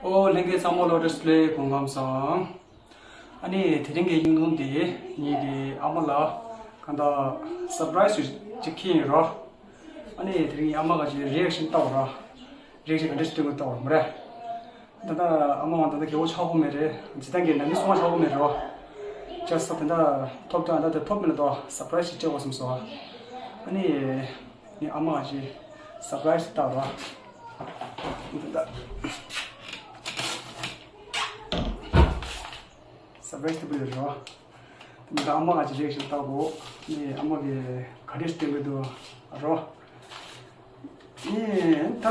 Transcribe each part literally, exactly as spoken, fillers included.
ཨོ་ལྷན་རྒྱས་ཚང་མ་ལོ་བཀྲ་ཤིས་བདེ་ལེགས། སྐུ་ཁམས་བཟང་། ཨ་ནི་དེ་རིང་གི་བརྙན་ཐུང་འདི་ངེད་ཀྱི་ཨ་མ་ལ་གང་ལྟར་སར་པ་རའི་སི་ཅིག་ཁྱེར་ཡིན་རོ། ཨ་ནི་དེ་རིང་ཨ་མ་ག་ཅིག་རི་ཨེག་ཤན་ལྟ་བ་རོ། རི་ཨེག་ཤན་ག་འདྲ་ཞིག་སྟོན་དགོས་ལྟ་བ་རོ་མ་རེད། ད་ལྟ་ཨ་མ་ང་ད་ལྟ་རྒྱལ་པོ་ཆགས་ཀྱི་མེད་རེད། འཇིག་རྟེན་གྱི་ནང་མི་སྲུང་མ་ཆགས་ཀྱི་མེད་རོ། ཅག་ས་དེ་འདྲ་ཐོབ་ཀྱང་ད་དེ་ཐོབ་མེད་ལ་དོ་སར་པ་རའི་སི་ཅིག་བྱེད་དགོས་བསམ་སོང་། ཨ་ནི་ངའི་ཨ་མ་ག་ཅིག་སར་པ་རའི་སི་ལྟ་བ་རོ། ད་ལྟ། སར་པ་རའི་སི་ལྟ་བུ་ཡོད་རེད་བ། དེ་ནས་ཨ་མ་ང་ཅི་རེག་ཤན་ལྟ་གོ། ནས་ཨ་མ་གི་ག་རེ་སྟོན་གི་འདུག་རོ། ནས་ད་ཨ་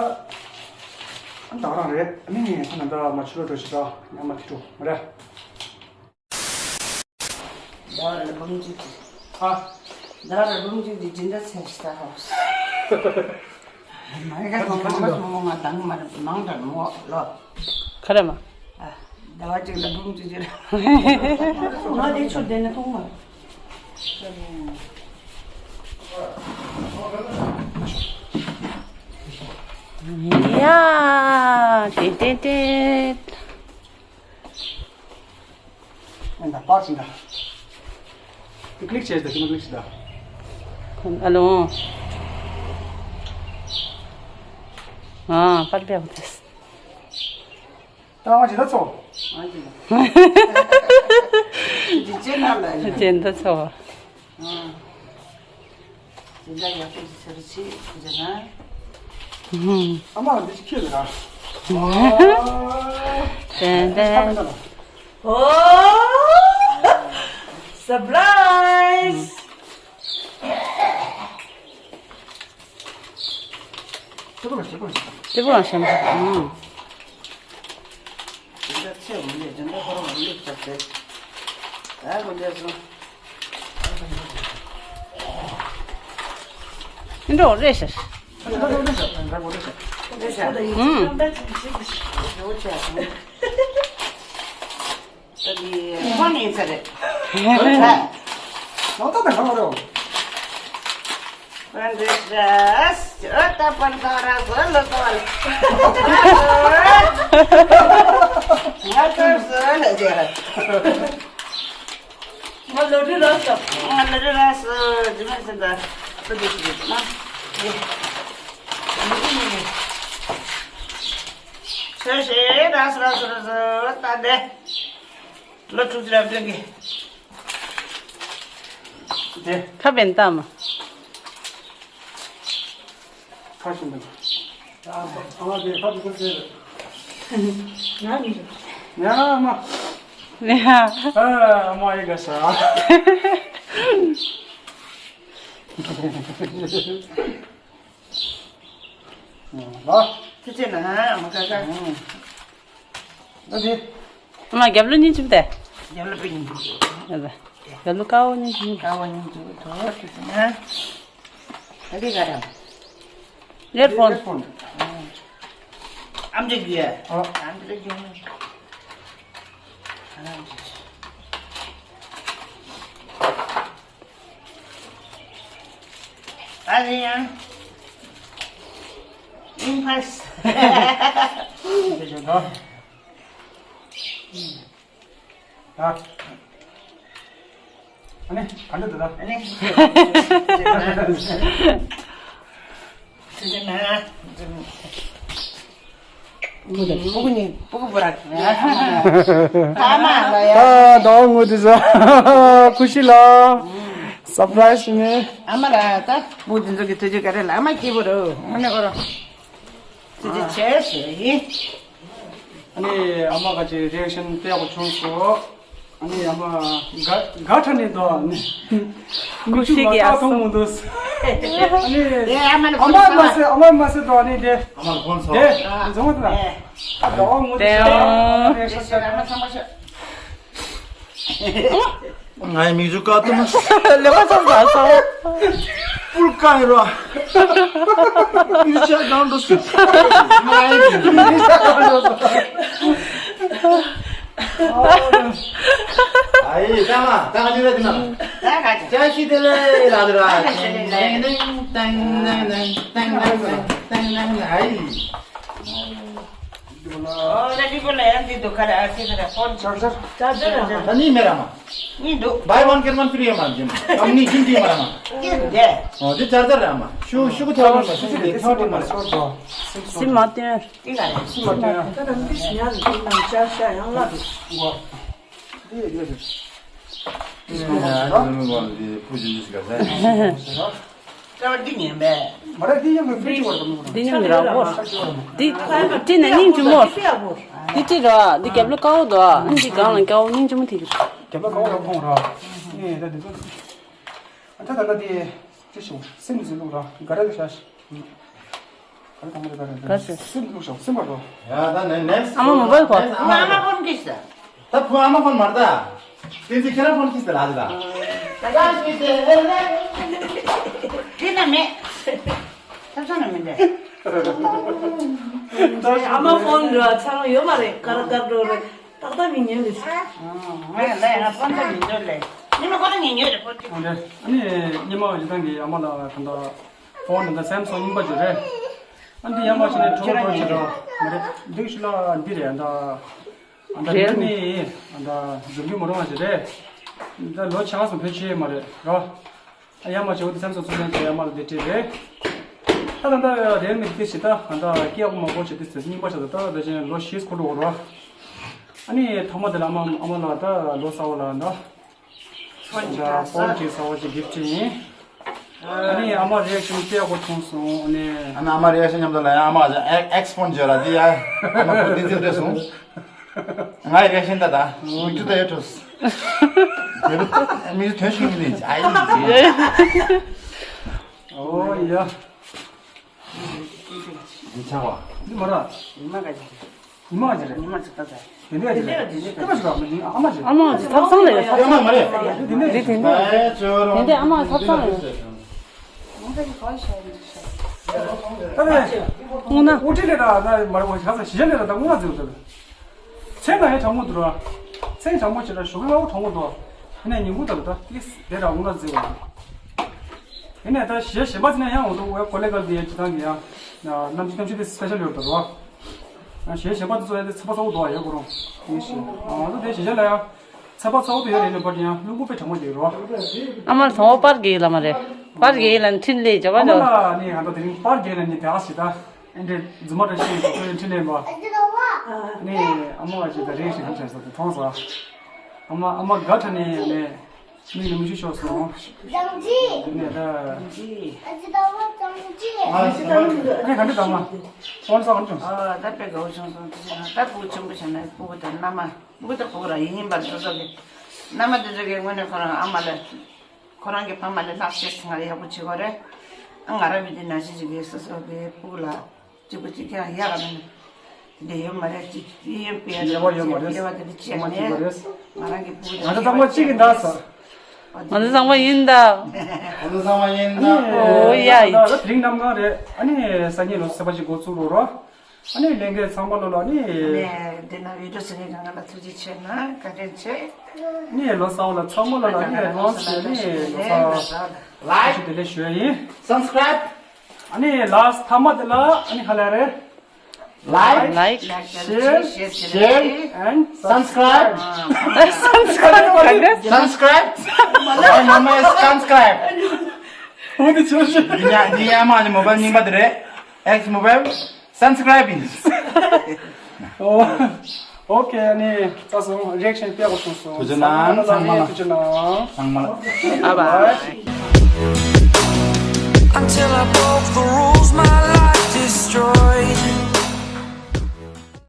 ད་ག་རང་རེད། ནས་ད་ང་ད་མ་ཆུ་ལ་འགྲོ་ཞིག་ད་ཨ་མ་དེ་འགྲོ་མ་རེད། ཟླ་བ་རེ་འབུམ་གཅིག་གི་ཨ། ཟླ་བ་རེ་འབུམ་གཅིག་གི་སྦྱིན་བདག་ཚན་ཞིག་ད་ཧོ། མ་ཡི་ག་ཁོང་ཁོང་ཁོང་མོ་ང་དང་མ་རེད་མང་དྲགས་མོ་ལོ། ག་རེ་མ། ཨ། ཟླ་བ་གཅིག་ལ་འབུམ་གཅིག་ཅིག་རེད། ང་དེ་ཚོ་བསྡད་ན་མཐོང་མ། ཡ། ཏེ་ཏེ་ཏེ། ཨ་ད་པར་ཕྱིན་ད། དེ་ཀླིག་བྱས་ད་ཤི་མ་ཀླིག་བྱས་ད། ཨ་ལོ། ཨ་པར་བེའུ་ཏེས། ད་ང་ཇི་ལྟར་ཚོ། ང་ཇི་ལྟར། ཇི་ཅན་ན་ལ་ཡིན། ཇི་ཅན་ད་ཚོ། ཨ། དེ་འདྲ་ཡག་པོ་ཞིག་ཟེར་ཅིག་ཟེར་ན། ཨ་མ་འདི་ཅིག་ཁྱེར་ལ། ཏན་ཏན། ཨོ། སར་པ་རའི་སི། ཅི་པོ་ལ་ཅི་པོ་ལ། ཅི་པོ་ལ་ཞེན་པ། ཨང་། དེ་འདྲ་ཚེ་འོང་ནས་དེ་འདྲ་ཁོ་རང་ལ་སླེབས་ཐུབ་ཚེ། ད་གོ་འདྲ་སོང་། འགྲོ་རེད་ཤག་ད་འདི་ཁོ་ནས་ཚར་རེད། ད། ནོ་ད་ད་ཁ་མ་རེད། ཁ་བན་ཏམ། ཁ་ཤིན་ཏུ། ཨ་མ་དེ་ཁ་ཏུ་ཁུར་ཟེར། ང་ནི། ང་མ། ནེ་ཧ། ཨ་མ་ཡི་ག་ས། ལ། ཁྱེད་ཚེ་ན་མ་ཁ་ཁ། ཨ་ཅེ། ཨ་མ་རྒྱབ་ལོ་གཉིས་བཅུག་སྟེ། རྒྱབ་ལོ་པི་གཉིས་བཅུག་རྒྱབ་ལོ་ཀ་བོ་གཉིས་བཅུག་ཀ་བོ་གཉིས་བཅུག་ཐོག་ཐུག་ན། ད་གི་ག་ར། ཨེར་ཕོན། ཨེར་ཕོན། ཨམ་ཅིག་གི་ཨ། ཨམ་ཅིག་གི་ཨ་ཅིག་ཨ་ཡང་། ཨིན་ཕ་སི། ཨ། ཨ་ནི་ག་འདྲ་འདུག་ད། ཨ་ནི། སྤུ་གུ་ནི་སྤུ་གུ་པོ་ར། ཨ་མ་ལ་ཡ། ད་ཟླ་བ་ངོ་དེ་ཟ། ཁུ་ཤི་ལ། སར་པ་རའི་སི་ནི། ཨ་མ་ལ་ད་སྤུ་གུ་དེ་ཚོ་གི་དུས་ཚོད་ག་རེ་ལ་ཨ་མ་སྐྱིད་པོ་རོ། ཨ་ནི་ཨོ་རོ། དེ་ཚོ་བྱས་ཟེར་ཡིན། ཨ་ནི་ཨ་མ་ག་ཅིག་རི་ཨེག་ཤན་དཔེ་ཡག་པོ་བྱུང་སོང་། ཨ་ནི་ཨ་མ་དགའ་དགའ་ཁྲ་ནས་འདུག་ཨ་ནི། མིག་ཆུ་ལ་ཁ་ཐོང་མི་འདུག་ཨ་ནི་དེ་ཨ་མ་ལ་ཨ་མ་མ་ཟེར་ཨ་མ་མ་ཟེར་འདུག་ཨ་ནི་དེ། ཨ་མ་ལ་ཕོན་ཚོགས། དེ་བཟང་བོ་དེ་ལ། ཨ་དགའ་བ་ངོ་དེ་དེ་ཨ་མ་ཚང་མ་ཤ། ང་ཡི་མིག་ཆུ་ཀ་ཏུ་མ། ལེ་བ་ཙམ་ཟ་སོང་། ཕུལ་ཀ་ཡི་རོ། མིག་ཆུ་གང་དུ་སུ། ཨའི་ད་ང་ད་ང་ཅི་རེད་ན། ད་ག་ཅི། ཅ་ཤི་དེ་ལེ་ལ་དེ་ར། ཏེང་ཏེང་ཏེང་ཏེང་ཏེང་ཏེང་ཏེང་ཏེང་ཨའི། ཨོ་ར་ཏི་པོ་ལ་ཡང་འདི་འདུག་ག་ར། ཨ་ཏི་ཁ་ར་ཕོན་ཅར་ཇར། ཅར་ཇར་ར་མ། ད་གཉིས་མེད་ར་མ། གཉིས་འདུག Buy one get one free ཡོད་མ་ཇིམ། ཨམ་གཉིས་གཅིག་འདི་མ་ར་མ། གཉིས་འདུག་གས། ཨོ་འདི་ཅར་ཇར་ར་མ། ཤུ་ཤུ་གུ་ཐོག་མ་ཤུ་ཤུ་གུ་ཐོག་མ། སིམ་མ་སྟོན། འདི་ག་རེ། སིམ་མ་སྟོན། ད་ད་འདི་ཉར་འདི་ནང་ཅར་ཇར་ཡང་ལ་འདུག་འདི་ཡོད་འདི་ཡོད། ཨ་ནི་ང་ཚོ་མི་མང་འདི་ཕུ་ཇི་ཇི་ཞིག་ག་ཟེར། ད་འདི་ཉན་པས། མ་རེད། འདི་ཡང་མི་ཕུ་ཅི་བར་དུ་མི་འདི་ཉིན་ར་བོར། འདི་འདི་ནི་སྙིང་རྗེ་མོ། འདི་ཅི་ར་འདི་རྒྱབ་ལ་ཀའོ་དོ། འདི་སྒང་ལ་ཀའོ་སྙིང་རྗེ་མོ་དེ་གི། རྒྱབ་ལ་ཀའོ་ར་མཐོང་ར། ཨེ་ད་འདི་ཚོ། ཨ་ད་ད་ད་འདི་ཅི་ཞིག་སེམས་ནི་ཟིན་ལུགས་ར་ག་རེ་གི་ཤ་ཤི། ག་ཟེར། སེམས་བླུགས་ཤོག་སེམས་པར་རོ། ཡ་ད་ནེ་next ཨ་མ་མོ་བལ་གོ། ཨ་མ་ཨ་མ་ཕོན་གྱིས་ཟེར། ད་ཕུ་ཨ་མ་ཕོན་མར་ད། ཏིན་ཙི་ཁྱེད་རང་ཕོན་གྱིས་ཟེར་ལ་ཟེར་ད། ད་ཤི་ཟེར་ཨེ་ལེ། དེ་ན་མེད། ཐབས་ས་ན་མི་འདྲ། ཨ་མ་ཕོན་འགྲོ་ཚར་ཡོད་མ་རེད། གར་གར་འགྲོ་རེད། ཏག་ཏག་མི་ཉན་རེད། ང་ལ་ཡང་ཕོན་ད་མི་འདོད་ལེ། ཉི་མ་ཁོ་ད་ཉན་ཉོས་རེད་ཕོན་གྱིས། ཨ་ནི་ཉི་མ་ཡི་དང་གི་ཨ་མ་ལ་ད་ད། ཕོན་འདི་སེམ་སུང་རྙིང་པ་ཅིག་རེད། ཨ་འདི་ཡར་མར་བྱས་ནས་འཕྲོ་བརླག་འགྲོ་ཆེད་དུ་མ་རེད། འདི་ཤུ་ལ་འདི་རེད། ཨ་ད་ཨ་ད་རེད་ནི་ཨ་ད་འཛུགས་རྒྱུ་མ་རུང་བ་ཞིག་རེད། ད་ལོ་ཆ་སོང་བོད་ཆེ་མ་རེད་རོ། ཨ་ཡར་མར་བྱས་འོ་འདི་སེམ་སུང་ཚུགས་ལེན་བྱས་ཡར་མར་འདི་བྲིས་རེད། ད་ད་ད་རེད་ནི་འདི་ཞིག་ད་ཨ་ད་སྐྱེ་བོ་མ་གོ་ཆེ་འདི་ཟེར་རྙིང་པ་ཆགས་ད་ད་ད་ཅན་ལོ་བཞི་འཁོར་འགྲོ་རོ། ཨ་ནི་ཐོག་མ་དེ་ལ་ཨ་མ་ཨ་མ་ལ་ད་ལོ་གསར་བ་ལ་ད། ཕོན་གྱི་ཕོན་གྱི་གསར་བ་ཅིག་གིཕ་ཊི་ཡིན། ཨ་ནི་ཨ་མ་རི་ཨེག་ཤན་དཔེ་ཡག་པོ་བྱུང་སོང་ནས། ཨ་ནི་ཨ་མ་རི་ཨེག་ཤན་མཉམ་དུ་ལ་ཡང་ཨ་མ་ཨེག་ཨེག་སི་ཕོན་བརྗོད་ལ་འདི་ཡ་ཨ་མ་ཁོ་འདི་འཛིན་རེད་སོང་། ང་ཡི་རི་ཨེག་ཤན་ད་ད་མིག་ཆུ་ད་ཡོད་ཐུབ། མིག་ཆུ་ཐོན་ཤིང་མི་ལས་ཨ་ཡི་ཨོ་ཡ། འདི་ཆགས་པ། འདི་མ་ར། ཉི་མ་ག་ཅིག་ཉི་མ་ག་ཅིག་རེད། ཉི་མ་གཅིག་ད་ད། དེ་འདྲ་ཅིག་རེད། དེ་འདྲ་ཅིག་རེད། ཨ་མ་ཅིག་ཨ་མ་ཅིག་ཐབ་ཚང་ལ་ཡོད། ཐབ་ཚང་མ་རེད། དེ་འདྲ་རེད། དེ་འདྲ་དེ་འདྲ་ཨ་མ་ཐབ་ཚང་ལ་ཡོད། ད་ནས་དངོས་གནས་དབུ་ཁྲིད་ལས་ད་ན་མ་རེད། ཁ་ས་གཞི་ལས་ད་དངོས་གནས་ཟེར་བ་ད། མཚན་ན་ཡང་གྲང་མོ་འདུག་ར། མཚན་གྲང་མོ་ཆེ་ལ་ཞོགས་ཀས་སྔ་པོ་གྲང་མོ་འདུག་ཡིན་ནའི་ཉིན་གུང་ད་ལ་ད་ཏིས་དེ་ར་འོང་ན་ཟེར་བ། ཡིན་ནའི་ད་གཞས་གཞན་པ་ཚོ་ནས་ཡང་འོང་འདུག་འོ་གོ་ལེ་གལ་དེ་ཡང་སྤྱི་བཏང་གི་ཡང་གནམ་གཤིས་གནམ་གཤིས་དེ་སི་པེ་ཤལ་ཡོད་འདུག་ར། གཞས་གཞན་པ་ཚོ་ཡང་དེ་ཚ་པ་ཚ་པོ་འདུག་ཡོད་གོ་རང་ཡིན་ཞེས། ང་ཚོ་དེ་གཞིས་ཆགས་ལ་ཡང་ཚ་པ་ཚ་པོ་དེ་ཡོད་རེད། ནི་པར་ཡང་རླུང་བུ་དཔེ་གྲང་མོ་ཡོད་ར། ཨ་མ་ལ་ཚང་བ་པར་གི་ལ་མ་རེད། པར་གི་ལ་འཕྲིན་ལས་འཇོག་པ་འཇོག་ཨ་མ་ལ་ནི་ང་ཚོ་དེ་རིང་པར་གི་ལ་ནི་དེ་ཨ་སི་ད། ཨེ་འདྲས་རྫུན་མ་འདྲ་ཞིག་ཡིན་ཟེར་ཁོས་འཕྲིན་ལས་པ། ནས་ཨ་མ་བ་ཅིག་དང་རེད་ཞིག་ཧམ་བྱས་ཟེར་དུ་མཐོང་ས། ཨ་མ་ཨ་མ་དགའ་ཁྲ་ནས་ནས་མིག་ནས་མིག་ཆུ་ཤོར་སོང་། ནས་ད། ཨ་ནས་ག་འདྲ་དང་མ། ཧོན་ས་ག་འདྲ་བྱུང་། ཨ་ད་དཔེ་དགའ་བོ་བྱུང་སོང་། དེ་ཕྱིར་ད་སྤུ་གུ་ཆེན་པོ་བྱས་ན་སྤུ་གུ་དང་མནའ་མ་སྤུ་གུ་དང་སྤུ་གུ་ར་ཡིན་ཡིན་པར་སོ་སོ་གི་མནའ་མ་དེ་ཚོ་གི་དངོས་གནས་ཁོ་རང་ཨ་མ་ལ། ཁོ་རང་གི་ཕ་མ་ལས་ལྷག་ཤེས་ང་ལ་ཡག་པོ་བྱེད་དགོས་རེད། ཨ་ང་རང་མི་དེ་ནང་བཞིན་ཅིག་གིས་སོ་སོ་གི་སྤུ་གུ་ལ་གཅིག་པུ་གཅིག་རྐྱང་ཡག་ག་མིན་འདི་ཡོད་མ་རེད། གཅིག་དེ་ཡོད་པའི་ཡག་པོ་ཡོད་མ་རེད། དེ་བ་དེ་འདྲ་བྱས་ནས་ང་རང་གི་སྤུ་གུ་ང་ཚོ་ཚང་མ་གཅིག་གི་འདྲ་ས། ང་ཚོ་ཚང་མ་ཡིན་ད། ང་ཚོ་ཚང་མ་ཡིན་ད། ཨོ་ཡ་ཡིན། ད་དེ་རིང་གནམ་གང་རེད། ཨ་ནི་སང་ཉིན་ལོ་གསར་པ་ཞིག་འགོ་ཚུགས་རོགས་རོགས། ཨ་ནི་ལྷན་རྒྱས་ཚང་མ་ལོ་ལ་ནི། ནས་འདི་ན་བི་ཌིའོ་ཟེར་མཁན་གང་ག་ལ་ཐུགས་རྗེ་ཆེ་གནང་། བཀའ་དྲིན་ཆེ། ནི་ལོ་གསར་བ་ལ་ཚང་མ་ལོ་ལ་ནི་ཨེ་ཌ་ཝན་སི་ནས་ནི་ལོ་གསར་བཀྲ་ཤིས་བདེ་ལེགས་ཞུ་ཡ་ཡིན། སབ་སི་ཀྲའིབ། ཨ་ནི་ལ་སི་ཊི་མཐའ་མ་དེ་ལ་ཨ་ནི་ག་ལ་རེད། Like, like, share, share, and subscribe. Subscribe. Subscribe. My name is subscribe. འདི་ཡ་མ་ནི་མོ་བལ་རྙིང་པ་དེ་རེད། X mobile. སབ་སི་ཀྲའིབ་ཡིན། ཨོ། ཨོ་ཁེ། ཨ་ནི་ད་སོང་རི་ཨེག་ཤན་དཔེ་ཡག་པོ་བྱུང་སོང་། ཐུགས་རྗེ་གནང་། ཚང་མ་ལ་ཐུགས་རྗེ་གནང་། ཚང་མ་ལ། Bye bye. Until I broke the rules.